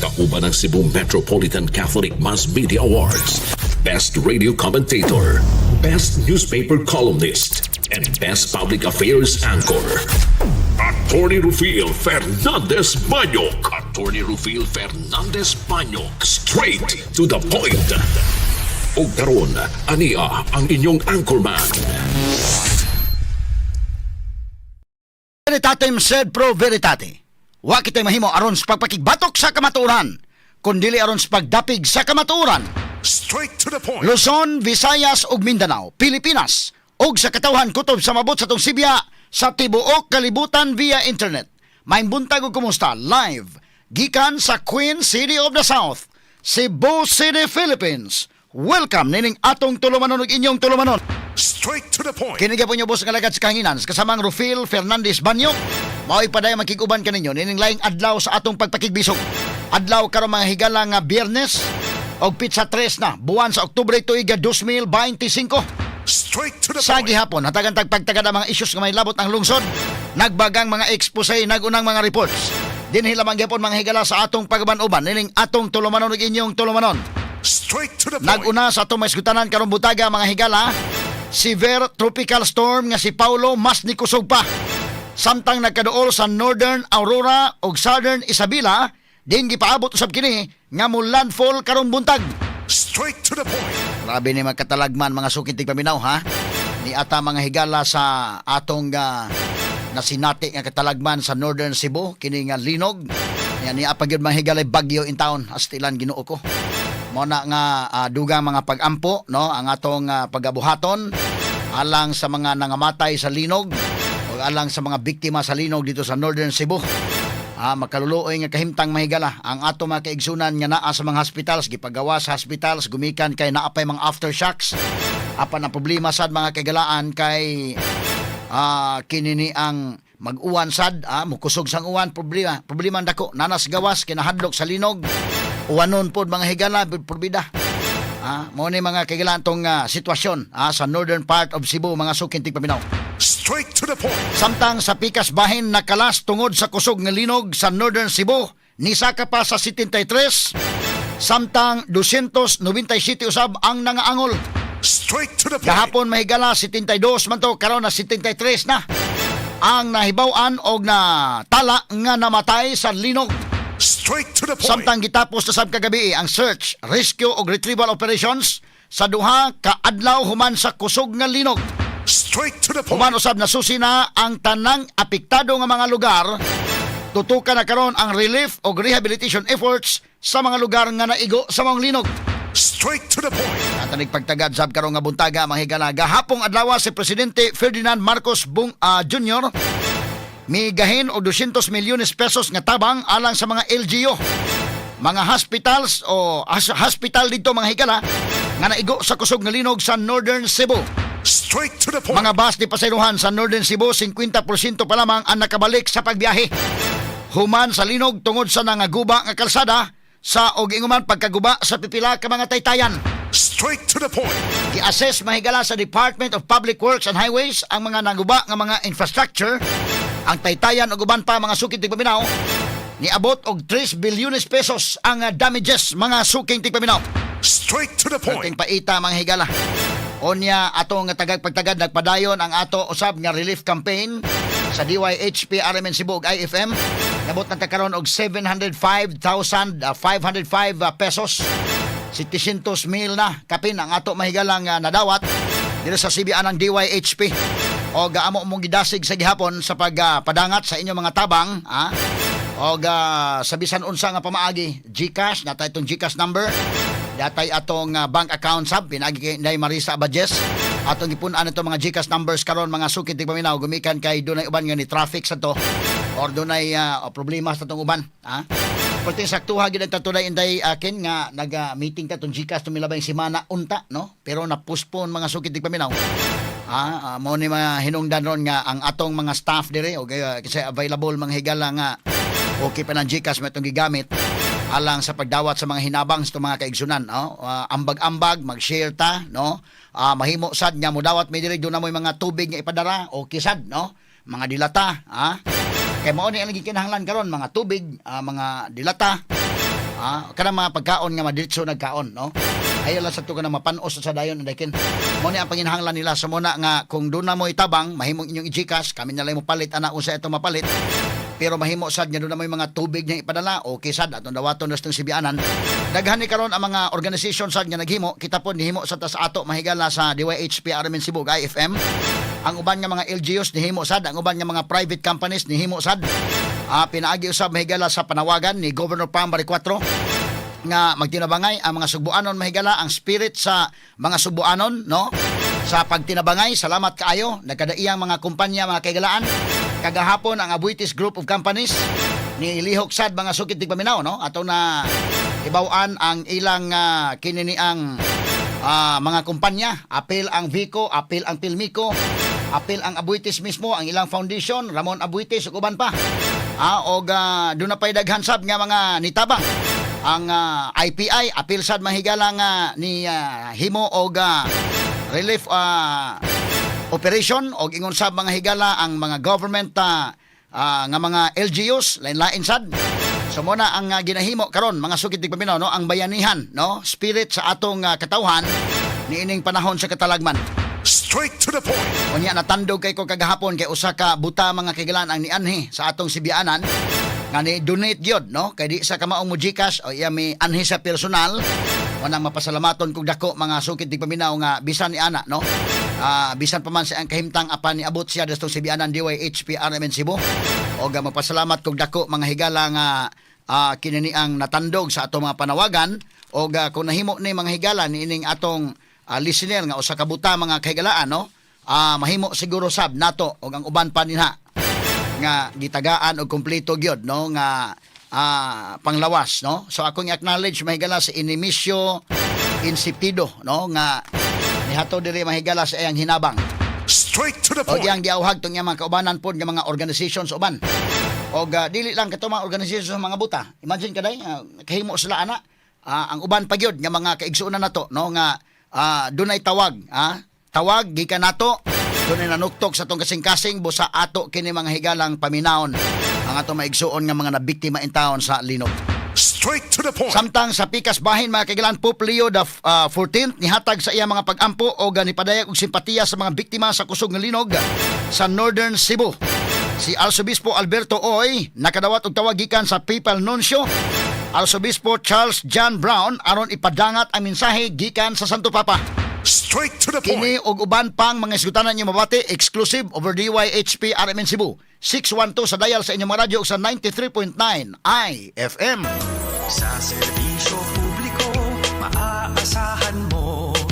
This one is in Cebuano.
Kauban ang Cebu Metropolitan Catholic Mass Media Awards, Best Radio Commentator, Best Newspaper Columnist, and Best Public Affairs Anchor. Attorney Rufil Fernandez Banyok. Attorney Rufil Fernandez Banyok. Straight to the point. Ug karon, ania ang inyong anchorman. Veritatem sed pro veritate. Wa kitay mahimo aron sa pagpakigbatok sa kamatuoran, kundili aron sa pagdapig sa kamatuoran. Straight to the point. Luzon, Visayas ug Mindanao, Pilipinas ug sa katawhan kutob sa mabot sa atong sibya sa tibuok kalibutan via internet. Maayong buntag ug kumusta live gikan sa Queen City of the South, Cebu City, Philippines. Welcome nining atong tulumanon ug inyong tulumanon. Straight to the point. Kini gyapon niyo boss nga alagad sa kahanginan kasamang Rufil Fernandez Banyo. Mao'y paday makig-uban kaninyo nining laing adlaw sa atong pagpakigbisog. Adlaw karon, mga higala, nga Biyernes og petsa 3 na buwan sa Oktubre tuig 2025. Straight to the Sa point. gihapon, hatagan tagpagtagad ang mga issues nga may labot ang lungsod, nagbagang mga expose, nagunang mga reports. Dinhi lamang gyapon, mga higala, sa atong pagaban-uban nining atong tulumanon ug inyong tulumanon. Straight to the point. Naguna sa atong maisgutanan karong butaga, mga higala, severe tropical storm nga si Paulo mas nikusog pa. Samtang nagkaduol sa Northern Aurora ug Southern Isabela, din gipaabot usab kini nga mo landfall karong buntag. Straight to the point. Grabe ni magkatalagman, mga suking tigpaminaw, ha. Ni ata, mga higala, sa atong nasinati nga katalagman sa Northern Cebu kini nga linog. Nya ni apa gyud, mga higala, bagyo in town, astilan, Ginoo ko. Mo na nga dugang mga pag-ampo, no, ang atong pagabuhaton alang sa mga nangamatay sa linog o alang sa mga biktima sa linog dito sa Northern Cebu. Makaluluoy nga kahimtang, mahigala, ang ato mga kaigsunan nga naa sa mga hospitals, gipagawa sa hospitals gumikan kay naa pay mga aftershocks. Apan ang problema sad, mga kaigalaan, kay kini ni ang mag-uwan sad, mukusog sang uwan, problema problema ang dako nanas gawas kinahadlok sa linog, uwanon pod, mga higala, probida. Mo ni, mga kaigalaan, tong sitwasyon sa northern part of Cebu, mga suking tigpaminaw. Straight to the point. Samtang sa pikas bahin nakalas tungod sa kusog nga linog sa Northern Cebu, nisaka pa sa 73, samtang 297 usab ang nangaangol. Straight to the point. Gahapon, mahigala, 72 man to, karon na 73 na ang nahibaw-an og na tala nga namatay sa linog. Straight to the point. Samtang gitapos na sab kagabi ang search, rescue ug retrieval operations sa 2 ka adlaw human sa kusog nga linog. Straight to the point. Human usab nasusi na ang tanang apektado nga mga lugar. Tutukan na karon ang relief o rehabilitation efforts sa mga lugar nga naigo sa mga linog. Straight to the point. Atanig pagtagad sab karon nga buntaga, mga higala, gahapong adlaw si Presidente Ferdinand Marcos Bong Jr. migahin og 200 milyones pesos nga tabang alang sa mga LGU, mga hospitals o hospital dito, mga higala, nga naigo sa kusog nga linog sa Northern Cebu. Straight to the point. Mga bus ni pasayrohan sa Northern Cebu, 50% pa lamang ang nakabalik sa pagbiyahe human sa linog tungod sa nangaguba nga kalsada sa og inguman pagkaguba sa pipila ka mga taytayan. Straight to the point. Gi-assess, mahigala, sa Department of Public Works and Highways ang mga naguba nga mga infrastructure, ang taytayan ug uban pa, mga suking tigpaminaw. Niabot og 3 bilyones pesos ang damages, mga suking tigpaminaw. Straight to the point. Perting paita, mga higala. Onya ato nga tagag pagtagad nagpadayon ang ato usab nga relief campaign sa DYHP RMN Cebu ug IFM. Nabot na ta karon og 705,505 pesos. 700 mil na kapin ang ato mahigalang nadawat dito sa CBN ng DYHP. O gaamo mong gidasig sa gihapon sa pagpadangat sa inyong mga tabang, ah. O sa bisan unsa nga pamaagi, GCash, natay itong GCash number, datay atong bank account sab pinagi kay Inday Marisa Abajes. Atong gipun-an itong mga GCash numbers karon, mga suking tigpaminaw, gumikan kay dunay uban nga ni traffic sa to or dunay problema sa tong uban, ha. Perting saktuha gid ang tatunay, Inday, akin nga naga-meeting ta tong GCash tumilabay semana unta, no, pero na postpone, mga suking tigpaminaw. Mao ni mga hinungdan ron nga ang atong mga staff dire okay, kasi available, mga higala, nga okay pa ng GCash mo itong gigamit alang sa pagdawat sa mga hinabang sa itong mga kaigsunan, no? Ambag-ambag, mag-share ta, no? Mahimo sad nga modawat may dire doon na mo'y mga tubig nga ipadara, okay sad, no? Mga dilata, ha? Kay mao ni ang gikinahanglan karon, mga tubig, mga dilata. Kanang mga pagkaon nga madiretso nagkaon, no? Ayaw lang sa to kanang mapanos sa dayon dakin. Mo ni ang panginahanglan nila sa muna nga kung doon na mo itabang, mahimong inyong i-GCash, kami na lang mo palit ana unsa ito mapalit. Pero mahimo sad nga doon na may mga tubig nga ipadala, okay sad atong dawaton na sa Sibianan. Daghan ni karon ang mga organization sad nga naghimo, kita po nihimo sa tas ato mahigala sa DYHP RMN Cebu IFM. Ang uban nga mga LGUs nihimo sad, ang uban nga mga private companies nihimo sad. Pinaagi usab mahigala sa panawagan ni Governor Pam Baricuatro nga magtinabangay ang mga Sugbuanon mahigala, ang spirit sa mga Sugbuanon, no, sa pagtinabangay. Salamat kaayo. Nagkadaiyang mga kumpanya, mga kaigalaan, kagahapon ang Aboitiz Group of Companies ni lihok sad, mga sukit tigpaminaw, no, ato na ibaw-an ang ilang kinini ang mga kumpanya. Apil ang Vico, apil ang Pilmico, apil ang Aboitiz mismo, ang ilang foundation, Ramon Aboitiz ug uban pa. Og doon na pa'y daghan sab nga mga nitabang. Ang IPI apil sad mahigala nga ni himo og relief operation og ingon sab mga higala ang mga government nga mga LGUs, lain-lain sad. So mo na ang ginahimo karon, mga sukit tigpaminaw, no, ang bayanihan, no, spirit sa atong katawhan niining panahon sa katalagman. Straight to the point. Unya natandog kay ko kagahapon kay usa ka buta, mga kaigalan, ang nianhi sa atong Sibianan nga ni donate gyud, no, kay di sa kamaong mo GCash o iya mi anhi sa personal. Wanang mapasalamaton kog dako, mga sukit tigpaminaw, nga bisan ni ana, no, bisan pa man sa ang kahimtang apan niabot siya dastong Sibianan DYHP RMN Cebu og mapasalamat kog dako, mga higala, nga kinini ang natandog sa atong mga panawagan og kung nahimo ni, mga higala, niining atong listener nga usa ka buta, mga kahigalaan, no, mahimo siguro sab nato og ang uban pa dinha nga gitagaan og kompleto gyud, no, nga panglawas, no. So akong i-acknowledge mahigala si Inimisio Insipido, no, nga nihatod diri mahigala sa iyang hinabang. Straight to the O point. iyang giawhag tong iyang mga kaubanan pod nga mga organizations uban. Og dili lang kato mga organizations sa mga buta. Imagine kaday, kahimo sila ana. Ang uban pa gyud nga mga kaigsuonan nato, no, nga dunay tawag, tawag gikan nato, dunay nanuktok sa atong kasing-kasing busa ato kini, mga higalang, paminawon ang ato maigsuon nga mga nabiktima in taon sa linog. Straight to the point. Samtang sa pikas bahin, mga kaigalan, Pope Leo the 14th nihatag sa iya mga pag-ampo o nipadayag og simpatiya sa mga biktima sa kusog nga linog sa Northern Cebu. Si Arsobispo Alberto Oy nakadawat og tawag gikan sa Papal Nuncio Arsobispo Charles John Brown aron ipadangat ang mensahe gikan sa Santo Papa. Straight to the point. Kini og uban pang mga isgutanan niyo mabati exclusive over DYHP RMN Cebu. 612 sa dial sa inyong mga radyo ug sa 93.9 IFM. Sa